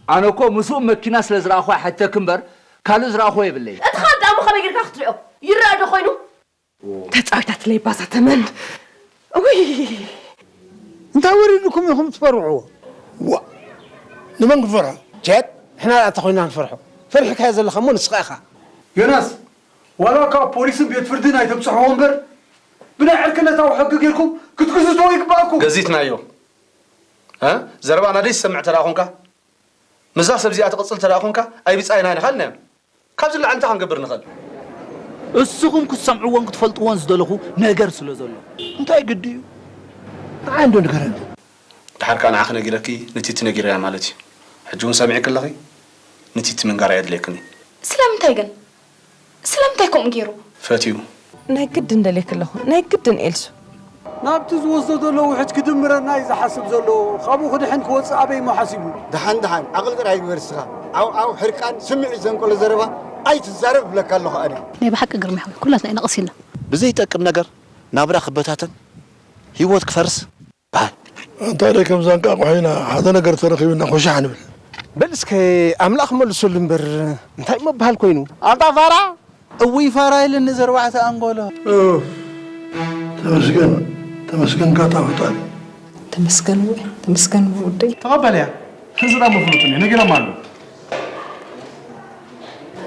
ኣነ እኮ ምስኡ መኪና ስለ ዝረኣኹ ሓተክ እምበር ካልእ ዝረኣኹ የብለይ። እቲ ኻልእ ደኣ እሞ ከመይ ጌርካ ክትሪኦ? ይረኣ ዶ ኮይኑ? ተጻዊታትለይ ባዛ ተመን። ውይ! እንታይ ወሪድኩም ኢኹም ትፈርሕዎ? ዋ! ንመን ክፈርሖ? ጀት፣ ንሕና ደኣ እንተኾይና ንፈርሖ። ፈሪሕካዮ ዘለኻ እሞ ንስኻ ኢኻ። ዮናስ፣ ዋላ እኳ ፖሊስን ቤት ፍርድን ኣይተብጽሕዎ እምበር፣ ብናይ ዕርክነታዊ ሕጊ ጌርኩም ክትግዝትዎ ይግባኣኩም። ገዚትናዮ። እ? ዘረባና ደይትሰምዕ ተደኣ ኾንካ፣ ምስዛ ሰብ እዚኣ ትቕጽል ተደኣ ኾንካ፣ ኣይብጻይናን ኢኻ ኢልናዮ። ካብዚ ንላዕሊ እንታይ ክንገብር ንኽእል? እስኹም ክትሰምዕዎን ክትፈልጥዎን ዝደለኹ ነገር ስለ ዘሎ። እንታይ ግዲ እዩ? ንዓይ እንዶ ንገረኒ። ድሓር ከኣ ንዓኺ ነጊረኪ፣ ንቲቲ ነጊረያ ማለት እዩ። ሕጂ እውን ሰሚዕኪ ኣለኺ፣ ንቲቲ ምንጋር ኣየድልየክን እዩ። ስለምንታይ ግን? ስለምንታይ ከምኡ ገይሩ? ፈትዩ። ናይ ግድን ደልየኪ ኣለኹ፣ ናይ ግድን ኤልሱ። ናብቲ ዝወስዶ ዘሎ ውሕጅ ክድምረና እዩ ዝሓስብ ዘሎ። ካብኡ ክድሕን ክወጽእ ኣበይ እሞ ሓሲቡ? ደሓን ደሓን፣ ዓቕሊ ጥራይ ግበር እስኻ። ዓው ዓው፣ ሕርቃን፣ ስምዒት ዘንቀሎ ዘረባ ኣይትዛረብ እብለካ ኣለኹ ኣነ። ናይ ብሓቂ ግርማ ሓወይ፣ ኩላትና ኢና ቀሲንና። ብዘይጠቅም ነገር ናብራ ክበታተን፣ ህይወት ክፈርስ በሃል። ኣንታ ደይ ከምዛ እንቃቑሖ ኢና፣ ሓደ ነገር ተረኺብና ኮሻሕ ንብል። በል እስከ ኣምላኽ መልሰሉ እምበር፣ እንታይ እሞ በሃል ኮይኑ? ኣንታ ፋራ! እውይ ፋራ ኢልኒ ዘርባዕተ ኣንጎሎ። ኡፍ፣ ተመስገን፣ ተመስገን ካታ ፈጣሪ። ተመስገን ውዒ፣ ተመስገን ውደይ። ተቐበልያ። ሕዚ ደኣ መፍሉጥ እኔ፣ ነጊሮም ኣለዉ።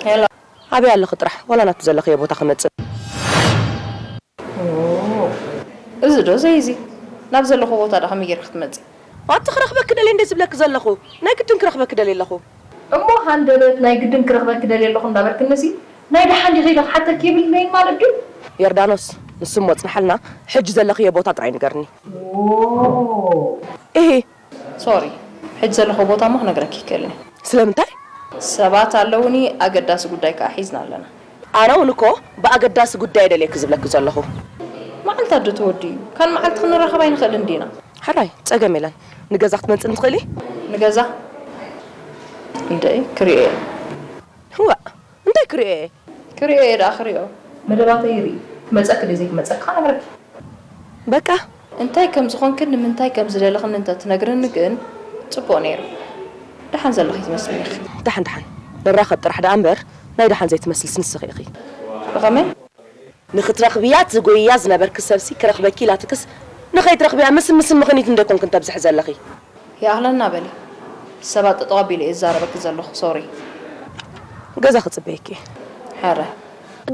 ሄሎ። ኣበይ ኣለኺ ጥራሕ፣ ዋላ ናብቲ ዘለኽዮ ቦታ ክመጽእ። ኦ፣ እዚ ዶ ዘይዚ? ናብ ዘለኹ ቦታ ዶ ከመይ ጌርኪ ክትመጺ? ኣቲ ክረኽበኪ ደልየ እንደ ዝብለኪ ዘለኹ፣ ናይ ግድን ክረኽበኪ ደልየ ኣለኹ። እሞ ሃንደበት ናይ ግድን ክረኽበኪ ደልየ ኣለኹ እንዳበልክንሲ፣ ናይ ደሓን ዲኺ ኢለ ክሓተኪ የብለይን ማለት ድዩ? ዮርዳኖስ፣ ንሱ እሞ ጽንሓልና፣ ሕጂ ዘለኽዮ ቦታ ጥራይ ንገርኒ። ኦ። እሂ። ሶሪ፣ ሕጂ ዘለኹ ቦታ እሞ ክነግረኪ ይክእልን እየ። ስለምንታይ? ሰባት ኣለውኒ፣ ኣገዳሲ ጉዳይ ከኣ ሒዝና ኣለና። ኣነ እውን እኮ ብኣገዳሲ ጉዳይ ደልየኪ ዝብለኪ ዘለኹ። መዓልታት ዶ ተወዲኡ? ካልእ መዓልቲ ክንራኸብ ኣይንኽእልን ዲና? ሕራይ፣ ጸገም የለን። ንገዛ ክትመጽእኒ ትኽእሊ? ንገዛ? እንደይ፣ ክሪኦ እየ። እዋእ፣ እንታይ ክሪኦ እየ? ክሪኦ እየ ደኣ፣ ክሪኦ። መደባተይ ይርኢ። ክመጸኪ ድዩ ዘይክመጸኪ ከኣ ነግረኪ። በቃ። እንታይ ከም ዝኾንክን ንምንታይ ከም ዝደለኽን እንተ ትነግርኒ ግን ጽቡቕ ነይሩ። ደሓን ዘለኺ ትመስልኒ ኢኺ። ደሓን ደሓን። ንራኸብ ጥራሕ ደኣ እምበር ናይ ደሓን ዘይትመስልስ ንስኺ ኢኺ። ብኸመይ? ንኽትረኽብያ ትጎይያ ዝነበርኪ ሰብሲ ክረኽበኪ ኢላትክስ ንኸይትረኽብያ ምስል ምስል ምኽኒት እንዶ ኣይኮንክን ተብዝሒ ዘለኺ። ይኣኽለና በሊ። ሰባት ጠጠው ኣቢለ እየ ዝዛረበኪ ዘለኹ፣ ሶሪ። ገዛ ክጽበየኪ እየ። ሕረ።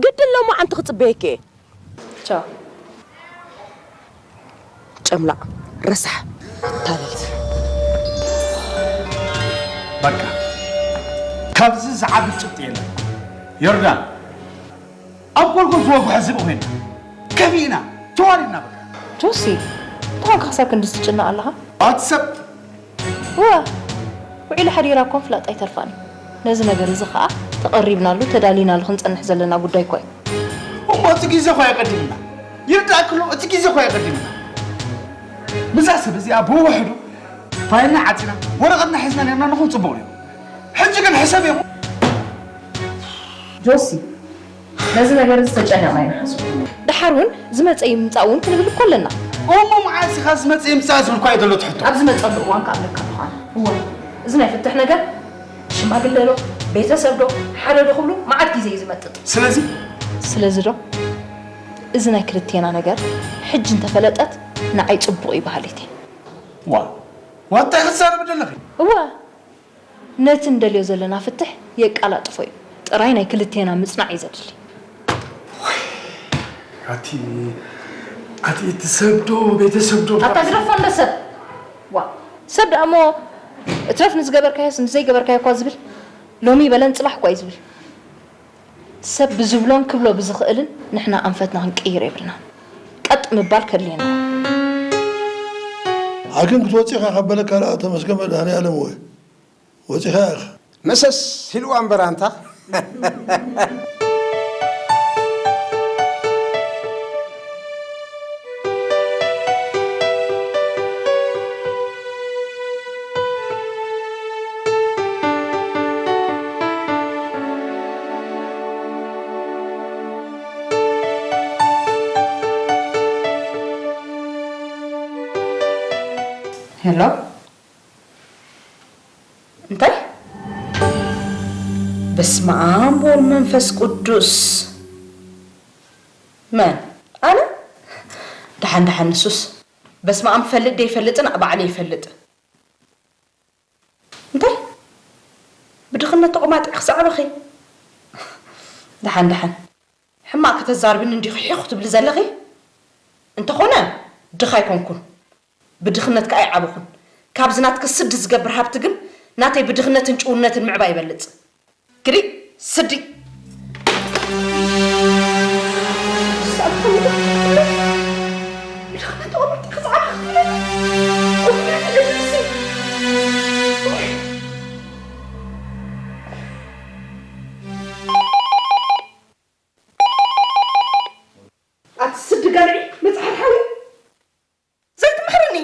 ግድን ሎማዓንቲ ክጽበየኪ እየ። ቻው። ጨምላቕ፣ ረሳሕ፣ ታለልቲ። በቃ። ካብዚ ዝዓቢ ጭብጢ የለን። ዮርዳን፣ ኣብ ጎልጎል ዝወግሖ ዝብኢ ኮይና። ከፊእና፣ ተዋሪድና በቃ። ጆሲ፣ እንታይ ኾንካ ክሳብ ክንድዚ ትጭነቕ ኣለኻ? ኣቲ ሰብ እወ፣ ውዒላ ሓዲራ እኮ ምፍላጥ ኣይተርፋን እዩ። ነዚ ነገር እዚ ኸኣ ተቐሪብናሉ፣ ተዳሊናሉ ክንጸንሕ ዘለና ጉዳይ እኮ እዩ። እሞ እቲ ግዜ እኮ የቐድምና። ይርዳእክሎ፣ እቲ ግዜ እኮ የቐድምና። ምስዛ ሰብ እዚኣ ብውሕዱ ፋይልና ዓጺና፣ ወረቐትና ሒዝና ነርና ንኹን ጽቡቕ ነይሩ። ሕጂ ግን ሕሰብ እሞ። ጆሲ፣ ነዚ ነገር እዚ ተጨኒቕና ኣይንሓስቦ። ደሓር እውን ዝመጸ ይምጻእ እውን ክንብል እኮ ኣለና። እሞ መዓስ ኢኻ ዝመጸ ይምጻእ ዝብል እኳ እዩ ዘሎ እቲ ሕቶ። ኣብ ዝመጸሉ እዋን ክኣብለካ ምዃን። እወ፣ እዚ ናይ ፍትሕ ነገር ሽማግለ ዶ፣ ቤተሰብ ዶ፣ ሓደ ዶ ክብሉ መዓት ግዜ እዩ ዝመጥጥ። ስለዚ? ስለዚ ዶ፣ እዚ ናይ ክልቴና ነገር ሕጂ እንተፈለጠት ንዓይ ጽቡቕ እዩ በሃሊት እየ። ዋ፣ ዋ፣ እንታይ ክትዛረቢ ዘለኺ? እወ፣ ነቲ እንደልዮ ዘለና ፍትሕ የቃላጥፎ እዩ። ጥራይ ናይ ክልቴና ምጽናዕ እዩ ዘድሊ። ኣቲ፣ ኣቲ እቲ ሰብ ዶ ቤተሰብ ዶ? ኣታ ግደፎ እንዶ ሰብ። ዋ፣ ሰብ ደኣ እሞ እትረፍ ንዝገበርካዮስ ንዘይገበርካዮ እኳ ዝብል፣ ሎሚ በለን ጽባሕ እኳ እዩ ዝብል። ሰብ ብዝብሎን ክብሎ ብዝኽእልን ንሕና ኣንፈትና ክንቅይር የብልናን። ቀጥ ምባል ከድልየና። ሓኪም ክትወጽእ ኢኻ ካብ በለካ ደኣ ተመስገን መድሃኔ ዓለም ወይ። ወጺኻ ኢኻ። መሰስ ኢልዋ እምበር ኣንታ። ሄሎ። እንታይ? በስመ ኣብ ወወልድ መንፈስ ቅዱስ። መን? ኣነ? ደሓን ደሓን ንሱስ። በስመ ኣብ ፈልጥ ደይፈልጥን ባዕለ ይፈልጥ። እንታይ? ብድኽነት ተቖማጢ ክዛዕበኺ? ደሓን ደሓን። ሕማቕ ከተዛርብኒ እንዲኺ ሒኹ ትብሊ ዘለኺ? እንተኾነ ድኻ ኣይኮንኩን። ብድኽነት ከኣ ኣይዓበኹን። ካብዚ ናትኪ ስዲ ዝገብር ሃብቲ ግን ናተይ ብድኽነትን ጭውነትን ምዕባይ ይበልጽ። ግዲ ስዲ። ኣቲ ስዲ ጋልዒ መጽሓር ሓዊ ዘይትምሕርኒ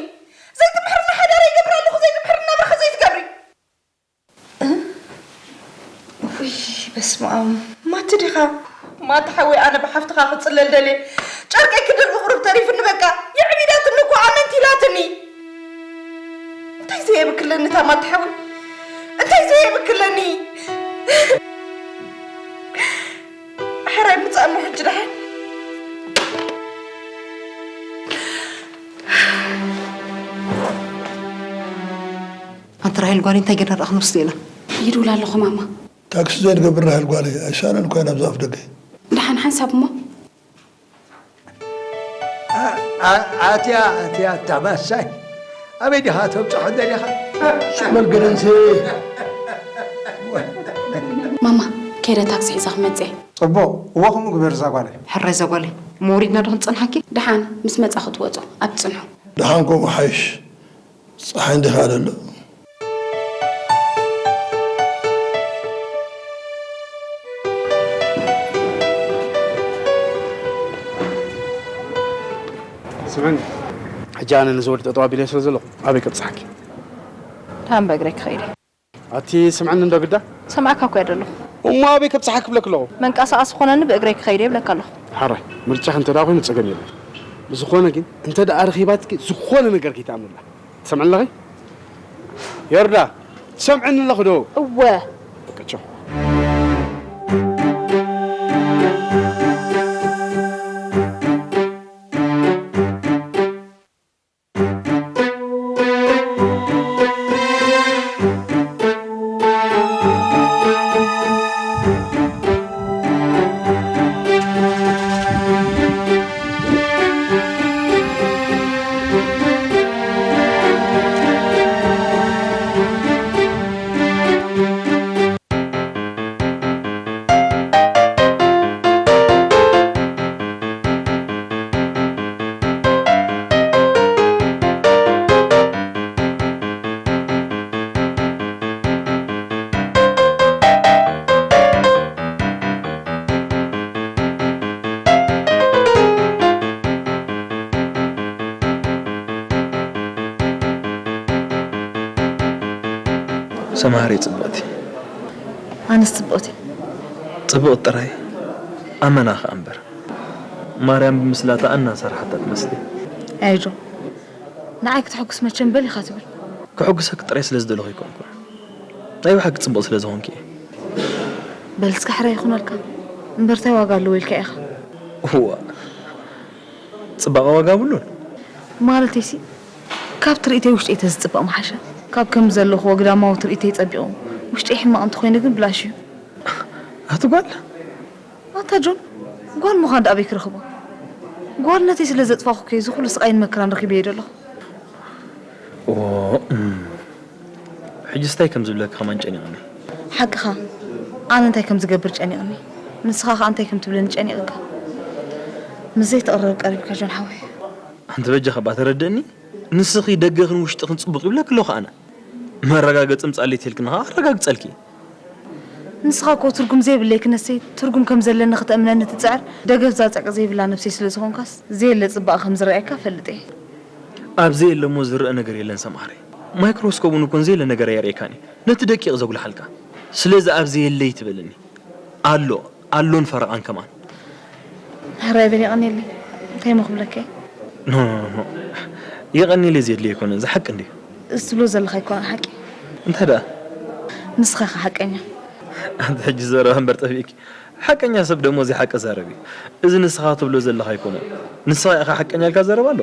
ዘይትምሕርኒ ሓዳር ይገብር ኣለኹ ዘይትምሕርኒ ናብራኸ ዘይትገብሪ። ውይ በስመ ኣብ ማቲ ዲኻ? ማቲ ሓወይ ኣነ ብሓፍትኻ ክጽለል ደልየ ጨርቀይ ክድርቢ ቁሩብ ተሪፍኒ በቃ የዕቢዳትኒ እኮ ኣመንቲ ኢላትኒ። እንታይ ዘየብክለኒ እታ ማቲ ሓወይ እንታይ ዘየብክለኒ። ሕራይ ምጻእ እሞ ሕጂ ደሓን። ኣንቲ ራሄል ጓለይ እንታይ ጌርና ደኣ ክንወስዶ ኢና? ይድውል ኣለኹ ማማ። ታክሲ ዘይንገብር ራሄል ጓለይ ኣይሻለን እኮ ኢና ኣብዚ ኣፍ ደገ። ደሓን ሓንሳብ እሞ። ኣትያ ኣትያ ኣታ ማሳይ ኣበይ ዲኻ ተብጽሖ ደሊኻ? ሽመል ገደንሲ። ማማ ከይደ ታክሲ ሒዛ ክመጽእ እየ። ጽቡቕ እወ ከምኡ ግበር እዛ ጓለይ። ሕራይ እዛ ጓለይ እሞ ወሪድና ዶ ክንጸንሓኪ? ደሓን ምስ መጻ ክትወጹ ኣብ ጽንሑ። ደሓን ከምኡ ሓይሽ። ጸሓይ እንዲኻ ደሎ። ስምዕኒ፣ ሕጂ ኣነ ነዚ ወዲ ጠጠው ኣቢለዮ ስለ ዘለኹ ኣበይ ከብጽሓኪ? ደሓን ብእግረይ ክኸይድ እየ። ኣቲ ስምዕኒ እንዶ ግዳ? ሰማዕካ እኮ እየ ዘለኹ። እሞ ኣበይ ከብጽሓኪ እብለኪ ኣለኹ? መንቀሳቐሲ ክኾነኒ ብእግረይ ክኸይድ እየ እብለካ ኣለኹ። ሓራይ፣ ምርጫኺ እንተ ደኣ ኮይኑ ጸገም የለን። ብዝኾነ ግን እንተ ደኣ ረኺባትኪ ዝኾነ ነገር ከይትኣምንላ። ትሰምዕኒ ኣለኺ? ዮርዳ፣ ትሰምዕኒ ኣለኺ ዶ? እወ። በቃ ቻው። ሰምሃረይ ጽብቕቲ። ኣነስ ጽብቕቲ። ጽብቕቲ ጥራይ ኣመና ኸኣ እምበር። ማርያም ብምስላታ እናሰርሓታ ትመስሊ። ኣየ ጆን፣ ንዓይ ክተሐጉስ መቸም በል ኢኻ ትብል። ከሐጉሰኪ ጥራይ ስለ ዝደለኹ ኣይኮንኩን። ናይ ብሓቂ ጽብቕቲ ስለ ዝኾንኪ እየ። በል እስከ ሕራይ ይኹነልካ። እምበር እንታይ ዋጋ ኣለዎ ኢልካ ኢኻ? እዋ፣ ጽባቐ ዋጋ የብሉን። ማለተይሲ፣ ካብ ትርኢተይ ውሽጠይ ተዝጽባእ ምሓሸ። ካብ ከም ዘለኹዎ ግዳማዊ ትርኢተይ ጸቢቑ፣ ውሽጠይ ሕማቕ እንተኾይኑ ግን ብላሽ እዩ። ኣቲ ጓል! ኣታ ጆን፣ ጓል ምዃን ደኣ ኣበይ ክረኽቦ? ጓልነተይ ስለ ዘጥፋኹ ከ እዚ ኩሉ ስቓይን መከራን ረኺበዮ ዶ ኣለኹ? ኦ፣ እም። ሕጅስ እንታይ ከም ዝብለኪ ከማን ጨኒቕኒ። ሓቅኻ፣ ኣነ እንታይ ከም ዝገብር ጨኒቕኒ። ንስኻ ኸኣ እንታይ ከም ትብለኒ ጨኒቕካ። ምስ ዘይትቕረብ ቀሪብካ ጆን ሓወይ። ኣንቲ በጃኻ እባ ተረድእኒ። ንስኺ ደገኽን ውሽጥኽን ጽቡቕ ይብለኪ ኣለኹ ኣነ። መረጋገጺ ምጻለይ ተልክኒ ኸኣ ኣረጋግጸልኪ። ንስኻ እኮ ትርጉም ዘይብለይ ክነሰይ ትርጉም ከም ዘለኒ ክተእምነኒ ትጽዕር ደገፍ ዛጸቂ ዘይብላ ነብሰይ ስለ ዝኾንካስ ዘየለ ጽባቐ ከም ዝረኣየካ እፈልጥ እየ። ኣብ ዘየለ እሞ ዝረኣ ነገር የለን ሰምሃረይ። ማይክሮስኮፕ እውን እኮ ንዘየለ ነገር ኣየርእየካን እዩ። ነቲ ደቂቕ ዘጉልሓልካ። ስለዚ ኣብ ዘየለ ኣይትበለኒ። ኣሎ፣ ኣሎን ፈረቓን ከማን። ሕራይ በል የቐንየለይ። እንታይ እሞ ክብለካ እየ? ኖ፣ ኖ፣ ኖ፣ ኖ። የቐንየለይ ዘድልዮ ኣይኮነን። እዚ ሓቂ እንድዩ። እዚ ትብሎ ዘለኻ ኣይኮነን ሓቂ። እንታይ ደኣ? ንስኻ ኢኻ ሓቀኛ። ኣንቲ ሕጂ ዘረባ እምበር ጠፊእኪ። ሓቀኛ ሰብ ደሞ እዚ ሓቂ ዛረብ እዩ። እዚ ንስኻ ትብሎ ዘለኻ ኣይኮነን። ንስኻ ኢኻ ሓቀኛ ኢልካ ዘረባ ኣሎ።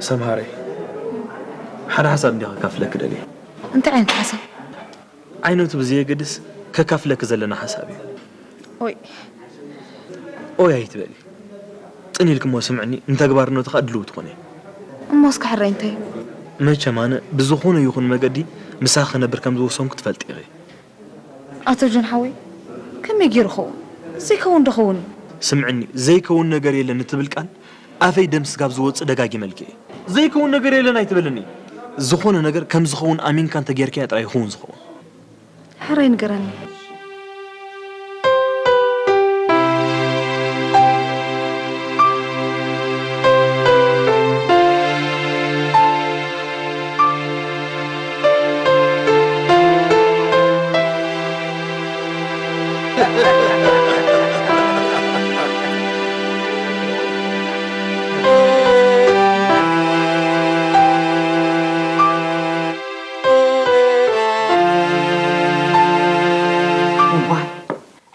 ሰምሃረይ፣ ሓደ ሓሳብ እንዲ ከካፍለኪ ደልየ። እንታይ ዓይነት ሓሳብ? ዓይነቱ ብዘየገድስ ከካፍለኪ ዘለና ሓሳብ እዩ። ኦይ። ኦይ ኣይትበሊ። ጥን ኢልኪ እሞ ስምዕኒ፣ ንተግባርነቱ ከኣ ድልው ትኾኒ። እሞ እስከ ሕራይ እንታይ? መቸም ኣነ ብዝኾነ ይኹን መገዲ ምሳኺ ክነብር ከም ዝወሰንኩ ትፈልጢ ኢኺ። ኣቶ ጆን ሓወይ፣ ከመይ ገይሩ ኸውን? ዘይከውን ዶ ኸውን እዩ? ስምዕኒ፣ ዘይከውን ነገር የለን እትብል ቃል ኣፈይ ደም ስጋብ ዝወጽእ ደጋጊመልኪ እየ። ዘይከውን ነገር የለን ኣይትበልኒ። ዝኾነ ነገር ከም ዝኸውን ኣሚንካ እንተጌርካዮ ጥራይ ይኸውን ዝኸውን። ሕራይ ንገረኒ። እዋይ፣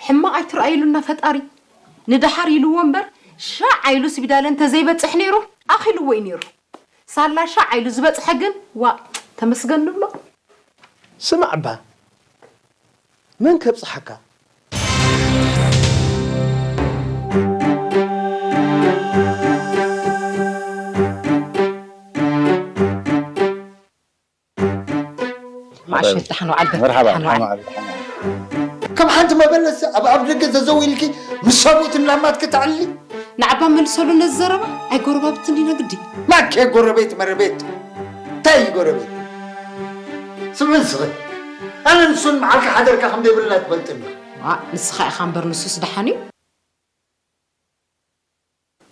ሕማቕ ኣይትረኣይሉና ፈጣሪ። ንደሓር ኢልዎ እምበር፣ ሻዕ ኢሉ ስቢዳለ እንተዘይበጽሕ ነይሩ፣ ኣኺልዎ እዩ ነይሩ። ሳላ ሻዕ ኢሉ ዝበጽሐ ግን፣ ዋእ፣ ተመስገን ንብሎ። ስማዕ እባ፣ መን ከብጽሓካ? ማዕሸት ደሓን ዋዓል በል፣ መርሓባ፣ ደሓን ዋዓል። ደሓን ዋዓል፣ ደሓን ዋዓል። ከም ሓንቲ መበለት ኣብ ኣፍ ደገ ዘዘው ኢልኪ ምስ ሰብኡት እናማትኪ ተዕልሊ? ንዓባ መልሰሉ ነዚ ዘረባ፣ ኣይጎረባብትን ዲና ግዲ። ማኬ ጎረቤት መረቤት፣ እንታይ እዩ ጎረቤት? ስምዒ ንስኺ፣ ኣነ ንሱን መዓልካ ሓደርካ ከም ዘይብልና ትፈልጥኒ። ዋእ፣ ንስኻ ኢኻ እምበር ንሱስ ደሓን እዩ።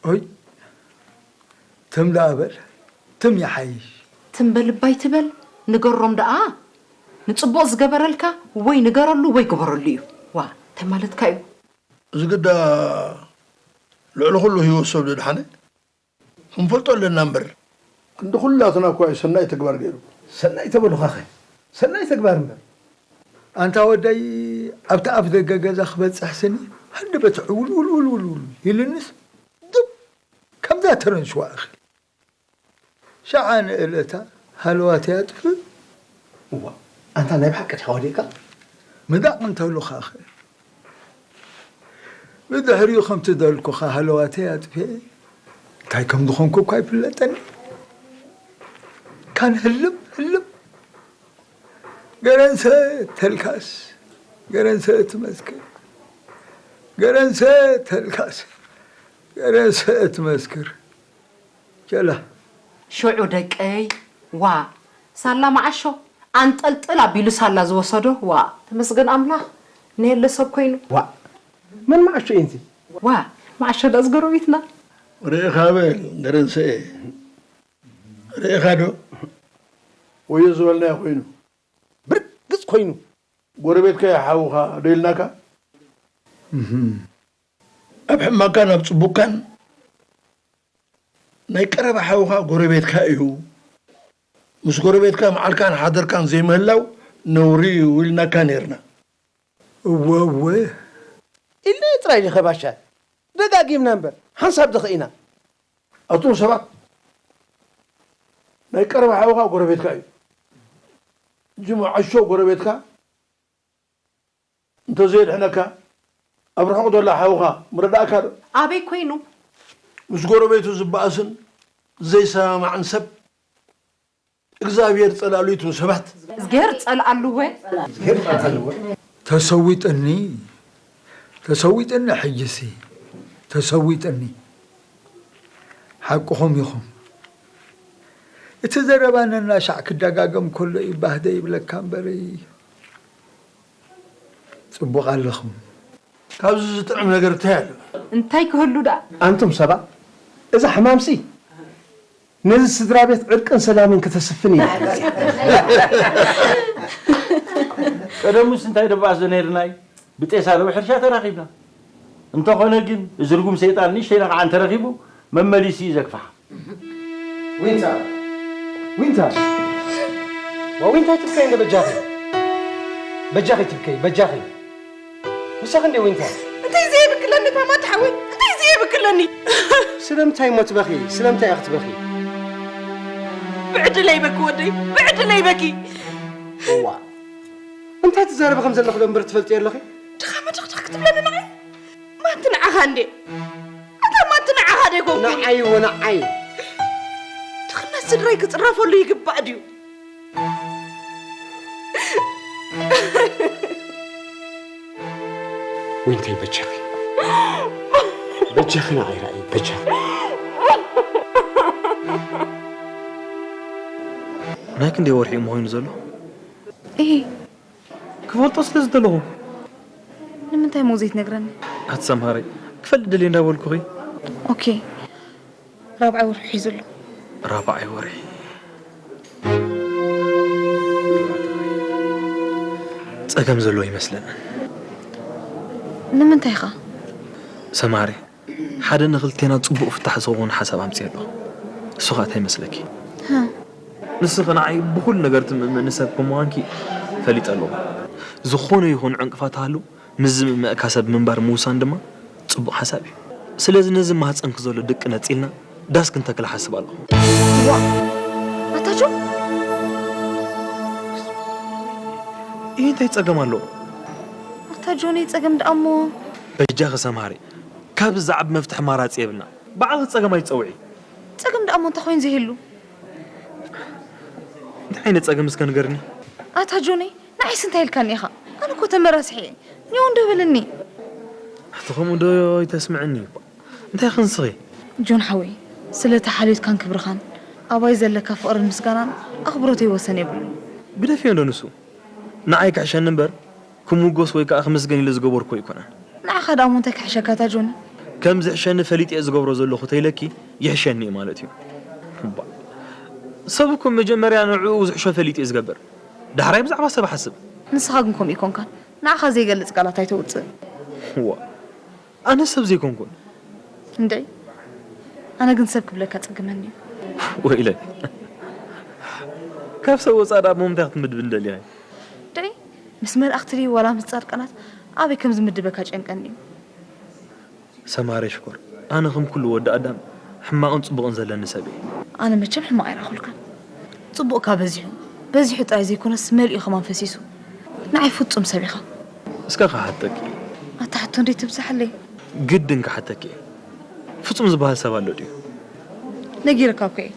ኦይ፣ ትም ደኣ በል፣ ትም ይሓይሽ። ትም በል እባ ኣይትበል፣ ንገሮም ደኣ። ንጽቡቕ ዝገበረልካ ወይ ንገረሉ ወይ ግበረሉ እዩ። ዋ፣ እንታይ ማለትካ እዩ? እዚ ግዳ ልዕሊ ኩሉ ህይወት ሰብ ዘድሓነ ክንፈልጦ ኣለና እምበር። ክንዲ ኩላትና እኳ እዩ ሰናይ ተግባር ገይሩ። ሰናይ ተበሉኻኸ? ሰናይ ተግባር እምበር። ኣንታ ወደይ፣ ኣብቲ ኣፍ ደገ ገዛ ክበጽሕ ስኒ ሃንደበት ዕውል ውል ውል ውል ውል ኢሉንስ፣ ድብ ከምዛ ተረንሽዋ እኽል። ሸዓ ንእለታ ሃለዋተይ ኣጥፍእ። እዋ፣ ኣንታ ናይ ብሓቂ ዲኻ ወዲእካ? ምዳቕ እንተሉኻኸ? ብድሕሪኡ ከምቲ ደልኩኻ ሃለዋተይ ኣጥፍኤ፣ እንታይ ከም ዝኾንኩ እኳ ኣይፍለጠኒ። ካን ህልም ህልም። ገረንሰ ተልካስ፣ ገረንሰ እትመስክር፣ ገረንሰ ተልካስ፣ ገረንሰ እትመስክር። ቸላ። ሽዑ ደቀይ፣ ዋ፣ ሳላ መዓሾ፣ ኣንጠልጥል ኣቢሉ ሳላ ዝወሰዶ፣ ዋ፣ ተመስገን ኣምላኽ፣ ነየለ ሰብ ኮይኑ። ዋ፣ መን መዓሾ እዩ እንዚ? ዋ፣ መዓሾ ዳስ ጎረቤትና። ርኢኻ በል፣ ገረንሰኤ። ርኢኻ ዶ? ወዮ ዝበልናዮ ኮይኑ። ብርግጽ ኮይኑ። ጎረቤትካ እዩ ሓውኻ ዶ ኢልናካ? እህም። ኣብ ሕማካን ኣብ ጽቡካን ናይ ቀረባ ሓውኻ ጎረቤትካ እዩ። ምስ ጎረቤትካ መዓልካን ሓደርካን ዘይምህላው ነውሪ እዩ ኢልናካ ነይርና። እወ፣ እወ። ኢልናዮ ጥራይ ዲኸ ባሻ? ደጋጊምና እምበር፣ ሓንሳብ ዲኸ ኢና? ኣቱም ሰባት፣ ናይ ቀረባ ሓውኻ ጎረቤትካ እዩ። ሕጂ መዓሾ ጎረቤትካ እንተዘየድሕነካ፣ ኣብ ርሑቕ ዘሎ ሓውኻ ምረዳእካ ዶ? ኣበይ ኮይኑ? ምስ ጎረቤቱ ዝበኣስን ዘይሰማማዕን ሰብ እግዚኣብሔር ጸላሉ ይትም ሰባት። እዝግሄር ጸልኣሉ እወ። ተሰዊጥኒ፣ ተሰዊጥኒ ሕጅሲ፣ ተሰዊጥኒ። ሓቅኹም ኢኹም። እቲ ዘረባ ነናሻዕ ክደጋገም ከሎ እዩ ባህደ ይብለካ እምበሪ። ጽቡቕ ኣለኹም። ካብዚ ዝጥዕም ነገር እንታይ ኣሎ? እንታይ ክህሉ ደኣ? ኣንቱም ሰባት፣ እዛ ሕማምሲ ነዚ ስድራ ቤት ዕርቅን ሰላምን ክተስፍን እየ። ቀደሙስ እንታይ ደባስ ነይርናይ ብጤሳ ዶ ብሕርሻ ተራኺብና። እንተኾነ ግን እዚ ርጉም ሰይጣን ንእሽተይ ነኽዓ እንተረኺቡ መመሊሱ እዩ ዘግፋሕ። ዊንታ ዊንታ ዋ ዊንታ ትብከይ እንደ በጃኺ በጃኺ ትብከይ በጃኺ ምሳኺ እንደ ዊንታ እንታይ ዘይብክለኒ ታማት ሓወይ እንታይ ዘይብክለኒ ስለምንታይ እሞ ትበኺ ስለምንታይ ኢኺ ትበኺ ብዕድለይ በኪ ወደይ ብዕድለይ በኪ እዋ እንታይ ትዛረቢ ከም ዘለኺ ዶ እምበር ትፈልጢ ኣለኺ ድኻ መድኽድኽ ክትብለኒ ንዓይ ማንቲ ንዓኻ እንዴ ኣታ ማንቲ ንዓኻ ዶ ይኮንኩ ንዓይ ወንዓይ ድኽነት ስድረይ ክፅረፈሉ ይግባእ ድዩ ዊንተይ በጃኺ በጃኺ ንዓይ ራእይ በጃኺ ናይ ክንደይ ወርሒ እዩ ምኾይኑ ዘሎ? እሂ ክፈልጦ ስለ ዝደለኹ። ንምንታይ እሞ ዘይትነግረኒ? ኣቲ ሰምሃረይ ክፈልጥ ደልየ እንዳበልኩኺ። ኦኬ ራብዓይ ወርሒ ሒዙ ኣሎ። ራብዓይ ወርሒ ጸገም ዘሎ ይመስለኒ። ንምንታይ ኸ? ሰምሃረይ ሓደ ንኽልቴና ጽቡቕ ፍታሕ ዝኸውን ሓሳብ ኣምጺኤ ኣለኹ። እሱ ኸኣ እንታይ ይመስለኪ? ንስኺ ንዓይ ብኹሉ ነገር ትምእምእኒ ሰብ ከም ምዃንኪ ፈሊጠ ኣለኹ። ዝኾነ ይኹን ዕንቅፋት ተሃሉ ምስዚ ምእመእካ ሰብ ምንባር ምውሳን ድማ ጽቡቕ ሓሳብ እዩ። ስለዚ ነዚ ማህጸንኪ ዘሎ ድቂ ነጺልና ዳስ ክንተክል እሓስብ ኣለኹ። ዋ ኣታ ጆን ይህ እንታይ ጸገም ኣለዎ? ኣታ ጆነይ ጸገም ደኣ እሞ በጃኺ ሰምሃሪ ካብዚ ዝዓቢ መፍትሒ ማራጺ የብልና። ባዕልኺ ጸገም ኣይትጸውዒ። ጸገም ደኣ እሞ እንታይ ኮይኑ ዘይህሉ? እንታይ ዓይነት ጸገም እስከ ንገርኒ? ኣታ ጆነይ ንዓይስ እንታይ ኢልካኒ ኢኻ? ኣነ እኮ ተመራስሐ እየ። ኒው እንዶ በለኒ። ኣቲ ከምኡ ዶ ይተስምዕኒ? እንታይ ክንስኺ? ጆን ሓወይ ስለቲ ሓልዮትካን ክብርኻን ኣባይ ዘለካ ፍቕርን ምስጋናን ኣኽብሮተይ ወሰን የብሉን። ግደፍዮ እንዶ ንሱ ንዓይ ክሕሸኒ እምበር ክምጎስ ወይ ከዓ ክምስገን ኢለ ዝገበርኩ ኣይኮነን። ንዓኻ ደኣ እሞ እንታይ ክሕሸካ እታ ጆኒ? ከም ዝሕሸኒ ፈሊጠ እየ ዝገብሮ ዘለኹ ተይለኪ ይሕሸኒ እዩ ማለት እዩ። እባ ሰብ እኮ መጀመርያ ንዕኡ ዝሕሾ ፈሊጡ እዩ ዝገብር። ዳሕራይ ብዛዕባ ሰብ ሓስብ። ንስኻ ግን ከምኡ ኣይኮንካን። ንዓኻ ዘይገልጽ ቃላት ኣይተውጽእ። እዋ ኣነ ሰብ ዘይኮንኩን። እንድዒ ኣነ ግን ሰብ ክብለካ ጸግመኒ እዩ። ወይለይ ካብ ሰብ ወጻእ ደኣ ብምንታይ ክትምድብኒ ደሊኻ? ድዒ ምስ መላእኽቲ ድዩ ዋላ ምስ ጻድቃናት ኣበይ ከም ዝምድበካ ጨንቀኒ እዩ። ሰማረ ሽኮር ኣነ ከም ኩሉ ወዲ ኣዳም ሕማቕን ጽቡቕን ዘለኒ ሰብ እየ። ኣነ መቸም ሕማቕ ኣይረኣኹልካን። ጽቡቕካ በዚሑ በዚሑ ጥራይ ዘይኮነስ መሊኡ ከማን ፈሲሱ። ንዓይ ፍጹም ሰብ ኢኻ። እስከ ክሓተኪ። ኣታ ሕቶ እንድዒ ትብዝሓለይ። ግድን ክሓተኪ እየ። ፍጹም ዝበሃል ሰብ ኣሎ ድዩ? ነጊረካ እኮ እየ።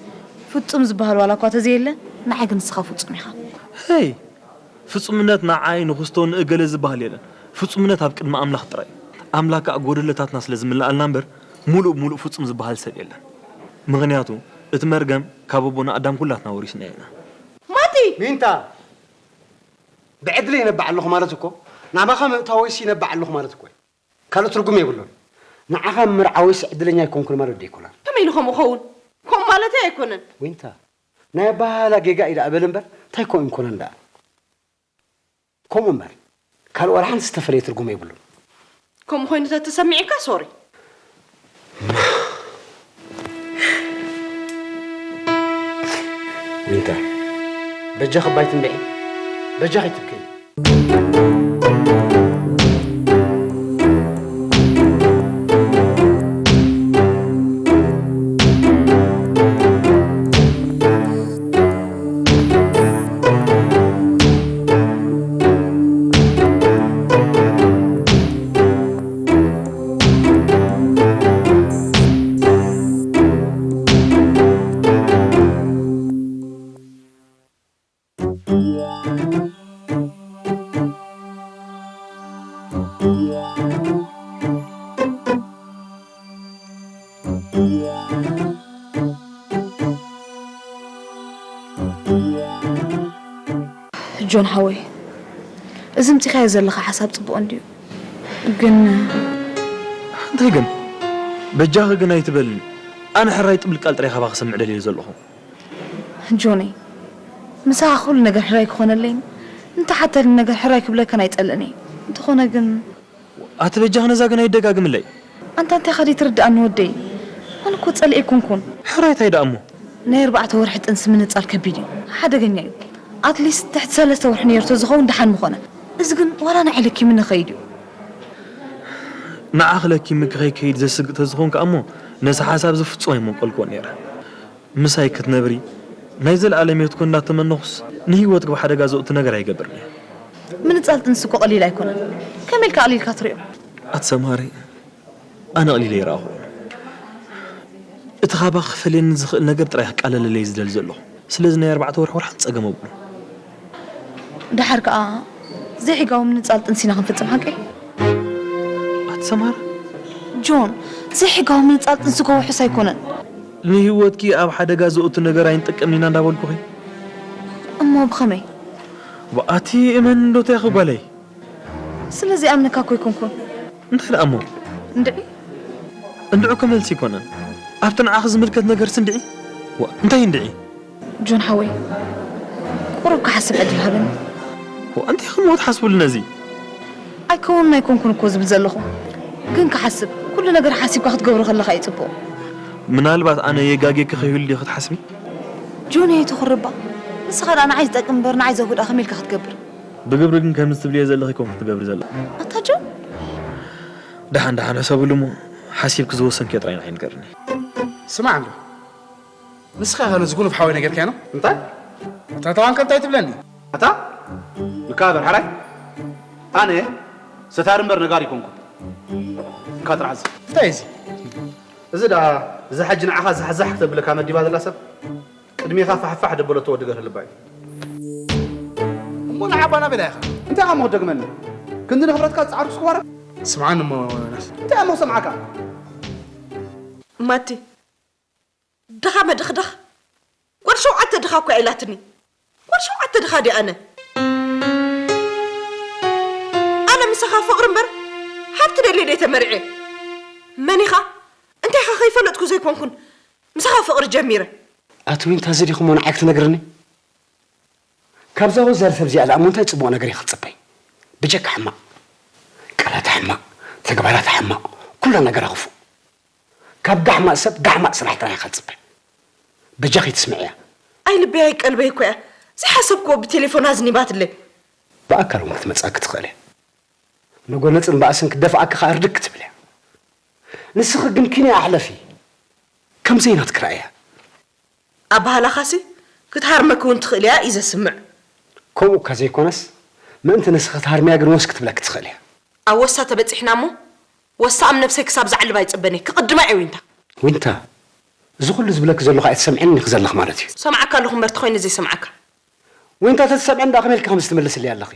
ፍጹም ዝበሃል ዋላ እኳ ተዘየለ ንዓይ ግን ንስኻ ፍጹም ኢኻ። ሄይ! ፍጹምነት ንዓይ ንኹስቶ ንእገለ ዝበሃል የለን። ፍጹምነት ኣብ ቅድሚ ኣምላኽ ጥራይ እዩ። ኣምላኽ ከኣ ጎደሎታትና ስለ ዝምልኣልና እምበር ምሉእ ብምሉእ ፍጹም ዝበሃል ሰብ የለን። ምኽንያቱ እቲ መርገም ካብ ኣቦና ኣዳም ኩላትና ወሪስናዮ ኢና። ማቲ! ዊንታ ብዕድለይ ይነብዕ ኣለኹ ማለት እኮ ናባኻ ምእታወይሲ ይነብዕ ኣለኹ ማለት እኮ እዩ። ካልእ ትርጉም የብሉን። ንዓኻ ምርዓወይሲ ዕድለኛ ኣይኮንኩን ማለት ዶ ኣይኮነን? ከመይ ኢሉ ከምኡ ክኸውን? ከምኡ ማለተይ ኣይኮነን። ዊንታ ናይ ኣበሃህላ ጌጋ እዩ ደኣ በል እምበር እንታይ ከምኡ ኣይኮነን ደኣ። ከምኡ እምበር ካልእ ዋላ ሓንቲ ዝተፈለየ ትርጉም የብሉን። ከምኡ ኮይኑ ተተሰሚዕካ ሶሪ። ዊንታ በጃኺ እባ ኣይትንብዒ። በጃኺ ኣይትብከዪ። ጆን ሓወይ፣ እዚ ምጺኻዮ ዘለኻ ሓሳብ ጽቡቕ እንድዩ፣ ግን እንታይ ግን? በጃኺ ግን ኣይትበልኒ። ኣነ ሕራይ ጥብል ቃል ጥራይ ካባኻ ክሰምዕ ደልየ ዘለኹ። ጆነይ፣ ምሳኻ ኩሉ ነገር ሕራይ ክኾነለይን እንተሓተልኒ ነገር ሕራይ ክብለካን ኣይጸልእን እየ። እንተኾነ ግን ኣቲ በጃኽ ነዛ ግን ኣይደጋግምለይ። ኣንታ እንታይ ኢኻ ዘይትርድኣኒ ወደይ? ኣነ እኮ ጸሊኤ ኣይኮንኩን። ሕራይ እንታይ ደኣ እሞ? ናይ ኣርባዕተ ወርሒ ጥንሲ ምንጻል ከቢድ እዩ። ሓደገኛ እዩ። ኣትሊስት ትሕቲ ሰለስተ ወርሒ ነይሩ ተዝኸውን ደሓን ምኾነ። እዚ ግን ዋላ ንዓይ ለኪምኒ ከይድ እዩ። ንዓኺ ለኪምኪ ከይከይድ ዘስግእ ተዝኾን ከኣ እሞ ነዚ ሓሳብ እዚ ፍጹም ኣይመንቀልክዎን ነይረ። ምሳይ ክትነብሪ ናይ ዘለኣለም ህይወት ኮን እንዳተመነኹስ ንህይወትኪ ብሓደጋ ዘእቱ ነገር ኣይገብርን እየ። ምንጻል ጥንሲ እኮ ቀሊል ኣይኮነን። ከመይ ኢልካ ኣቕሊልካ ትሪኦ? ኣቲ ሰማሪ፣ ኣነ ኣቕሊለ ይረኣኹ። እቲ ካባኺ ክፈልየኒ ዝኽእል ነገር ጥራይ ክቃለለለይ ዝደሊ ዘለኹ። ስለዚ ናይ ኣርባዕተ ወርሒ ወርሓት ጸገም ኣብሉ። ደሓር ከኣ ዘይሕጋዊ ምንጻል ጥንሲ ኢና ክንፍጽም ሓቀይ? ኣቲ ሰማራ። ጆን፣ ዘይሕጋዊ ምንጻል ጥንሲ እኮ ውሑስ ኣይኮነን። ንህይወትኪ ኣብ ሓደጋ ዘእቱ ነገር ኣይንጥቀምን ኢና እንዳበልኩኺ። እሞ ብኸመይ? ኣቲ እመን እንዶ እንታይ ኢኺ ጓለይ? ስለዚ ኣምነካ እኮ ኣይኮንኩን። እንታይ ደኣ እሞ? እንድዒ? እንድዒ እኮ መልሲ ኣይኮነን። ኣብቲ ንዓኺ ዝምልከት ነገርሲ እንድዒ? ዋ፣ እንታይ እንድዒ? ጆን ሓወይ፣ ቁሩብ ክሓስብ ዕድል ሃበኒ። ዋ፣ እንታይ ኢኺ እሞ ትሓስብሉ ነዚ? ኣይከውንን ኣይኮንኩን እኮ ዝብል ዘለኹ። ግን ክሓስብ፣ ኩሉ ነገር ሓሲብካ ክትገብሮ ከለኻ እዩ ጽቡቕ። ምናልባት ኣነ የጋግየኪ ከይህሉ ድዩ ክትሓስቢ? ጆን ኣይትኹርባ። ንስኻ ደኣ ንዓይ ዝጠቅም እምበር ንዓይ ዘጉድኣ ከመይ ኢልካ ክትገብር? ብግብሪ ግን ከምዚ ትብልዮ ዘለኺ ኣይኮንኩን ክትገብሪ ዘለኺ። ኣታ ጆን? ደሓን ደሓን ሕሰብሉ እሞ ሓሲብኪ ዝወሰንክዮ ጥራይ ንዓይ ንገርኒ። ስማዕ እንዶ። ንስኻ ኢኻ ነዚ ጉኑፍ ሓወይ ነጊርካዮ? እንታይ? እታ ተዋን ከ እንታይ ትብለኒ? ኣታ? ንካበር ሓራይ? ኣነ ሰታሪ እምበር ነጋሪ ኣይኮንኩን። እንካ ጥራሕ እዚ። እንታይ እዚ? እዚ ደኣ፣ እዛ ሕጂ ንዓኻ ዛሕዛሕ ክተብለካ መዲባ ዘላ ሰብ፣ ቅድሜኻ ፋሕፋሕ ደበለቶ ወዲ ገርህ ልባ እዩ። እሞ ንዓባ ናበይ ኢኻ? እንታይ እሞ ክትደግመኒ? ክንዲ ንኽብረትካ ዝጸዓርኩስ ክዋረድ? ስምዓኒ እሞ ዮናስ። እንታይ እሞ ክሰምዓካ? ማቲ፣ ድኻ መድኽደኽ። ጓል ሸውዓተ ድኻ እኮ እያ ኢላትኒ። ጓል ሸውዓተ ድኻ ድየ ኣነ? ኣነ ምሳኻ ፍቕሪ እምበር ሃብቲ ደልየ ድየ ተመርዕየ? መን ኢኻ? እንታይ ኢኻ ከይፈለጥኩ ዘይኮንኩን ምሳኻ ፍቕሪ ጀሚረ። ኣቲ ዊንታ፣ እዚ ዲኹሞ ንዓይ ክትነግርኒ? ካብዛ ወዛር ሰብ እዚኣ ደኣ እሞ እንታይ ጽቡቕ ነገር ኢኺ ክትጽበይ? ብጀካ ሕማቕ። ቃላታ ሕማቕ፣ ተግባራታ ሕማቕ፣ ኩላ ነገራ ክፉእ። ካብ ጋሕማቕ ሰብ ጋሕማቕ ስራሕ ጥራይ ኢኻ ትጽበ። በጃኺ ትስምዕያ። ኣይ ልበይ ኣይ ቀልበይ እኮ እያ። ዘይሓሰብክዎ ብቴሌፎን ኣዝኒባትለይ። ብኣካል እውን ክትመጽኣኪ ትኽእል እያ። ንጎነጽን ባእስን ክደፍኣኪ ከኣ ርድግ ክትብል እያ። ንስኺ ግን ኪንያ ኣሕለፊ። ከም ዘይናትኪ ረኣያ። ኣበሃህላኻሲ ክትሃርመኪ እውን ትኽእል እያ እዩ ዘስምዕ። ከምኡ እኳ ዘይኮነስ፣ ምእንቲ ንስኺ ክትሃርምያ ግን ወስ ክትብለኪ ትኽእል እያ። ኣብ ወሳ ተበጺሕና እሞ፣ ወሳ ኣብ ነብሰይ ክሳብ ዘዕልባ ይጽበኒ። ክቕድማ እየ ዊንታ። ዊንታ፣ እዚ ኩሉ ዝብለኪ ዘለኹ ኣይትሰምዕን ኢኺ ዘለኺ ማለት እዩ። ሰምዓካ ኣለኹ እምበር ተኾይነ ዘይሰምዓካ። ዊንታ፣ ተትሰምዕን ደኣ ከመይ ኢልኪ ከምዚ ትምልስለይ ኣለኺ?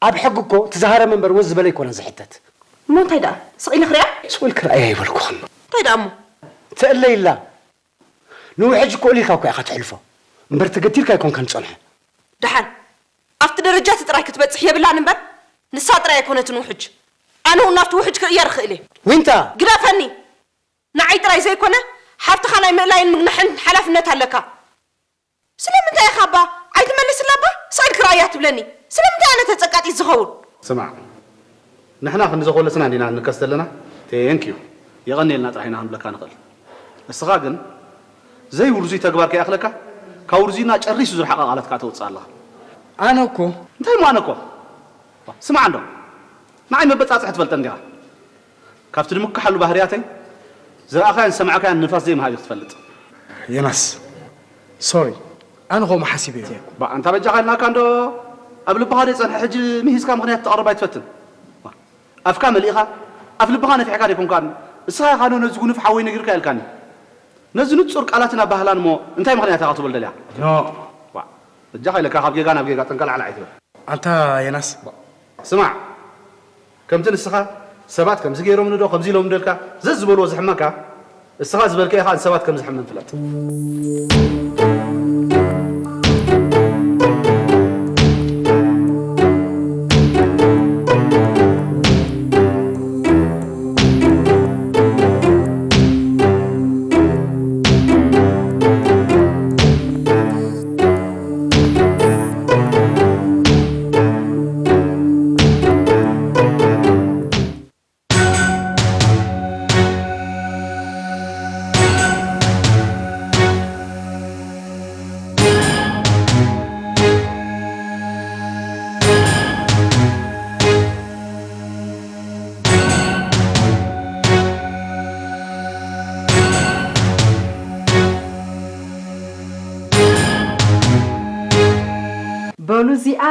ኣብ ሕጊ እኮ እቲ ዝሃረመ እምበር ወዝ ዝበለ ኣይኮነን ዝሕተት። እሞ እንታይ ደኣ? ስቕ ኢለ ክሪኣ? ስቕ ኢልኪ ርኣያ ኣይበልኩኽን። እንታይ ደኣ እሞ? ተእለይላ። ንውሕጅ እኮ እሊልካ እኮ ኢኻ ትሕልፎ። እምበር ተገቲርካ ኣይኮንካን ትጸንሖ። ደሓን ኣብቲ ደረጃ እቲ ጥራይ ክትበጽሕ የብላን እምበር፣ ንሳ ጥራይ ኣይኮነትን ውሕጅ። ኣነ እውን ናብቲ ውሕጅ ክቕየር እኽእል እየ። ዊንታ! ግደፈኒ! ንዓይ ጥራይ ዘይኮነ፣ ሓብትኻ ናይ ምእላይን ምግናሕን ሓላፍነት ኣለካ። ስለምንታይ ኢኻ እባ ኣይትመልስላ እባ? ስቕ ኢልኪ ርኣያ ትብለኒ። ስለምንታይ ኣነ ተጸቃጢት ዝኸውን? ስማዕ፣ ንሕና ክንዲ ዘኾለስና እንዲና ንከስ ዘለና። ቴንክ ዩ። የቐንየልና ጥራሕ ኢና ክንብለካ ንኽእል። እስኻ ግን ዘይውርዙይ ተግባር ከይኣኽለካ፣ ካብ ውርዙይና ጨሪሱ ዝረሓቐ ቃላት ከኣ ተውጽእ ኣለኻ። ኣነ እኮ እንታይ እሞ ኣነ እኮ? ስማዕ እንዶ፣ ንዓይ መበጻጽሒ ትፈልጠን ዲኻ? ካብቲ ድምክሓሉ ባህርያተይ፣ ዝረኣኻያን ዝሰማዕካያን ንፋስ ዘይምሃብ ኢኺ ትፈልጥ። ዮናስ፣ ሶሪ፣ ኣነ ከምኡ ሓሲበ እየ። ባ፣ ኣንታ በጃኻ ኢልናካ እንዶ፣ ኣብ ልብኻ ደይ ጸንሐ ሕጂ ምሂዝካ ምኽንያት ትቐርብ ኣይትፈትን። ባ፣ ኣፍካ መሊእኻ፣ ኣፍ ልብኻ ነፊሕካ ደይኮንካን፣ እስኻ ኢኻ ዶ ነዚ ጉኑፍ ሓወይ ነጊርካ ኢልካኒ። ነዚ ንጹር ቃላትን ኣባህላን እሞ እንታይ ምኽንያት ኢኻ ክትብል ደልያ? ኖ። ባ፣ በጃኻ ኢለካ ካብ ጌጋ ናብ ጌጋ ጠንቀላዕላዕ ኣይትበል። ኣንታ ዮናስ። ስማዕ፣ ከምቲ ንስኻ ሰባት ከምዚ ገይሮምኒ ዶ፣ ከምዚ ኢሎምኒ ዶ ኢልካ ዘዝበልዎ ዘሕመካ፣ እስኻ ዝበልካዮ ኸኣ ንሰባት ከም ዘሕምም ፍለጥ። በሉ እዚኣ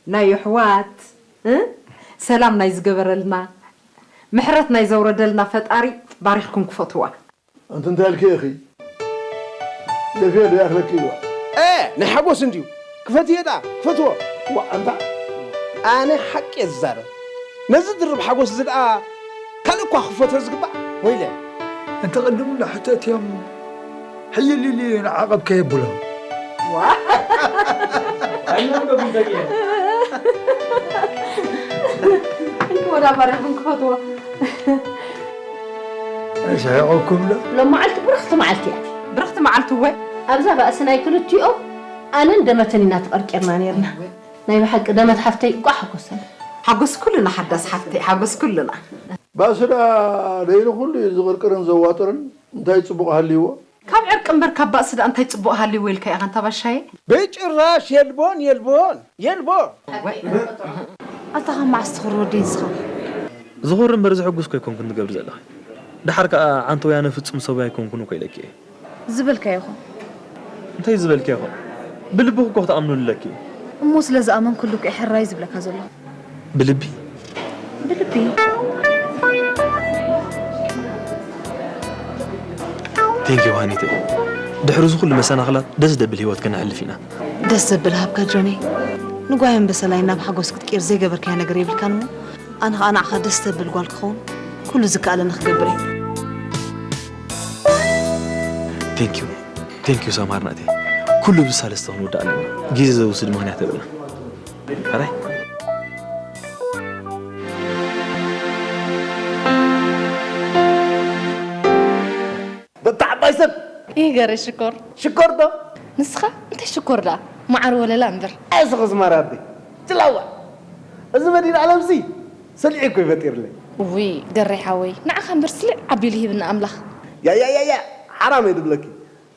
ናይ ኣሕዋት፣ እ? ሰላም ናይ ዝገበረልና፣ ምሕረት ናይ ዘውረደልና ፈጣሪ ባሪኽኩም ክፈትዋ። ኣንቲ እንታይ ኢልኪ ኢኺ? ደፊኦ ዶ ይኣኽለኪ ኢልዋ? እ ናይ ሓጎስ እንድዩ ክፈትዮ ደኣ ክፈትዎ። ዋእ ኣንታ ኣነ ሓቂ እየ ዝዛረብ። ነዚ ድርብ ሓጎስ እዚ ደኣ ካልእ እኳ ክፈትዮ ዝግባእ ወይለ። እንተ ቅድም ንሕተት እዮም ሕይልልዩ ንዓቐብ ከየብሎም። ወዳ ባሪኽም ክፈትዎ። ኣይስሕቐኩም ዶ? ሎም መዓልቲ ብርኽቲ መዓልቲ እያ። ብርኽቲ መዓልቲ እወ። ኣብዛ ባእሲ ናይ ክልቲኦም ኣነን ደመትን ኢና ተቐርቂርና ነይርና። ናይ ብሓቂ ደመት ሓፍተይ እቋ ሓጎሰን። ሓጎስ ኩልና ሓዳስ ሓፍተይ፣ ሓጎስ ኩልና። ባእሲ ደኣ ደይኑ ኩሉ እዩ ዝቕርቅርን ዘዋጥርን፣ እንታይ ጽቡቕ ሃልይዎ? ካብ ዕርቂ እምበር ካብ ባእሲ ደኣ እንታይ ጽቡቕ ሃልይዎ ኢልካ ኢኻ ኣንታ ባሻየ? ብጭራሽ የልቦን የልቦን የልቦን። ኣታ ካብ መዓስ ትኹሪ ወደይ ንስኻ? ዝኹሪ እምበር ዘሐጉስ እኮ ኣይኮንኩን ትገብሪ ዘለኺ። ደሓር ከኣ ዓንተ ወያነ ፍጹም ሰብኣይ ኣይኮንኩን እኮ ኢለኪ እየ። ዝበልካዮ ይኹን። እንታይ ዝበልክዮ ይኹን? ብልብኺ እኮ ክትኣምንሉ ኣለኪ። እሞ ስለ ዝኣመንኩሉ እኮ እየ ሕራይ ዝብለካ ዘለኹ። ብልቢ ብልቢ። Thank you ሃኒተይ። ድሕሪ እዚ ኩሉ መሰናኽላት ደስ ደብል ህይወት ከነሕልፍ ኢና። ደስ ዘብል ሃብካ ጆነይ። ንጓየን በሰላይን ናብ ሓጎስ ክትቅይር ዘይገበርካዮ ነገር የብልካን እሞ ኣነ ኸኣ ንዓኻ ደስ ተብል ጓል ክኸውን ኩሉ ዝከኣለኒ ክገብር እየ። Thank you thank you ሳማር ናተይ። ኩሉ ብሳለስተ ክንውዳእ ኣለና። ግዜ ዘውስድ ምኽንያት የብልና። ሕራይ። በታ ዓባይ ሰብ ይገረ ሽኮር ሽኮር ዶ ንስኻ እንታይ ሽኮር ደኣ መዓር ወለላ እምበር። ኣይ ስኽስ ማራቢ ጭላዋ እዚ መዲና ዓለምሲ ሰሊዒ እኮ ይፈጢርለይ። ውይ ገሬ ሓወይ ንዓኻ እምበር ስሊዕ ኣቢሉ ሂብና ኣምላኽ። ያያያያ ሓራም እየ ድብለኪ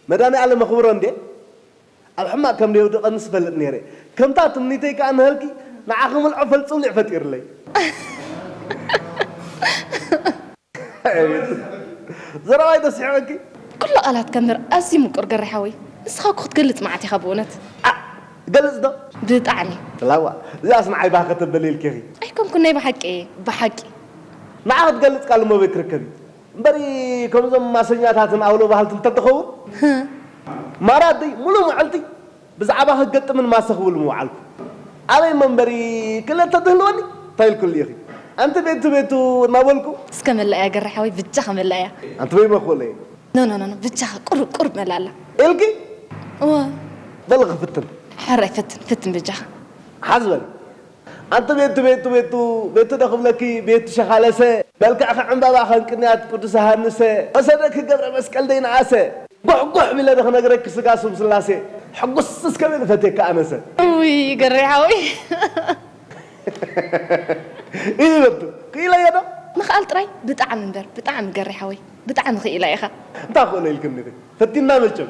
መድሃኒኣለም ኣኽብሮ እንዴ ኣብ ሕማቕ ከም ደየውድቐንስ እፈልጥ ነይረ። ከምታ ትምኒተይ ከኣ ንሀልኪ ንዓኺ ምልዖ ፈልጽሊዕ ፈጢርለይ። ዘረባይ ዶ ስሒቐኪ? ኩሉ ቃላትካ እምበር ኣዝዩ ምቁር ገሬ ሓወይ። ንስኻ እኮ ክትገልጽ መዓት ኢኻ ብእውነት። ኣ ገልጽ ዶ? ብጣዕሚ። ላዋ እዚኣስ ንዓይ ባህ ከተበሊ ኢልኪ ኢኺ። ኣይኮንኩን ናይ ብሓቂ እየ ብሓቂ። ንዓ ክትገልጽ ቃል እመቤት ክርከብ እዩ። እምበሪ ከምዞም ማሰኛታትን ኣውሎ ባሃልትን እንተትኸውን ማራ ኣደይ ሙሉእ መዓልቲ ብዛዕባ ክገጥምን ማሰ ክብል ምውዓልኩ። ኣበይ መንበሪ ክለ ተትህልወኒ እንታይ ኢልኩ ኢኺ? ኣንቲ ቤቱ ቤቱ እናበልኩ። እስከ መላእያ ገረ ሓወይ ብጃኻ መላእያ። ኣንቲ በይ መኽበለየ። ኖ ኖ ኖ ብጃኻ ቁሩብ ቁሩብ መላላ። ኢልኪ? እወ። በል ክፍትን። ሕራይ ፈትን ፈትን በጃኻ። ሓዝ በል። ኣንቲ ቤቱ ቤቱ ቤቱ ቤቱ ዶ ክብለኪ ቤቱ ሸኻለሰ በልክዕኺ ዕምባባ ኸንቅንያት ቅዱስ ሃንሰ ወሰደኪ ገብረ መስቀል ደይንኣሰ ጉሕጉሕ ቢለ ዶ ክነግረኪ ስጋ ስም ስላሴ ሕጉስ እስከ በሊ ፈትየኪ ኣነሰ። ውይ ገሬ ሓወይ። ኢበቱ ክኢለዮ ዶ? ምኽኣል ጥራይ ብጣዕሚ እምበር ብጣዕሚ ገሬ ሓወይ። ብጣዕሚ ክኢላ ኢኻ። እንታይ ክእሎ ኢልክኒ ኢኺ? ፈቲና መቸም።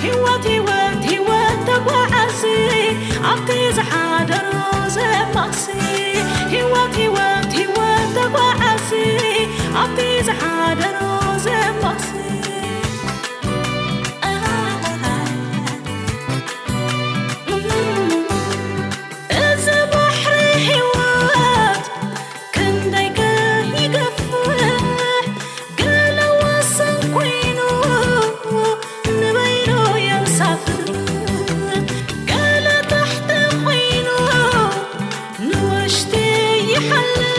ህይወት ህይወት ህይወት ተጓዓዚ ኣብቲ ዝሓደሮ ዘማሲ ህይወት ህይወት ህይወት ተጓዓዚ ኣብቲ ዝሓደሮ ዘማሲ እዚ ባሕሪ ህይወት ክንደይ ከ ይገፍሕ ገለ ወሰን ኮይኑ ንበይኑ የንሳፍፍ ገለ ታሕቲ ኮይኑ ንውሽጢ ይሓልፍ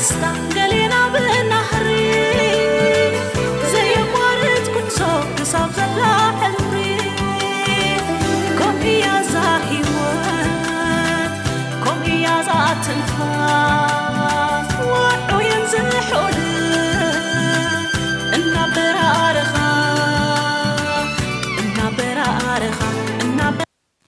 Stop.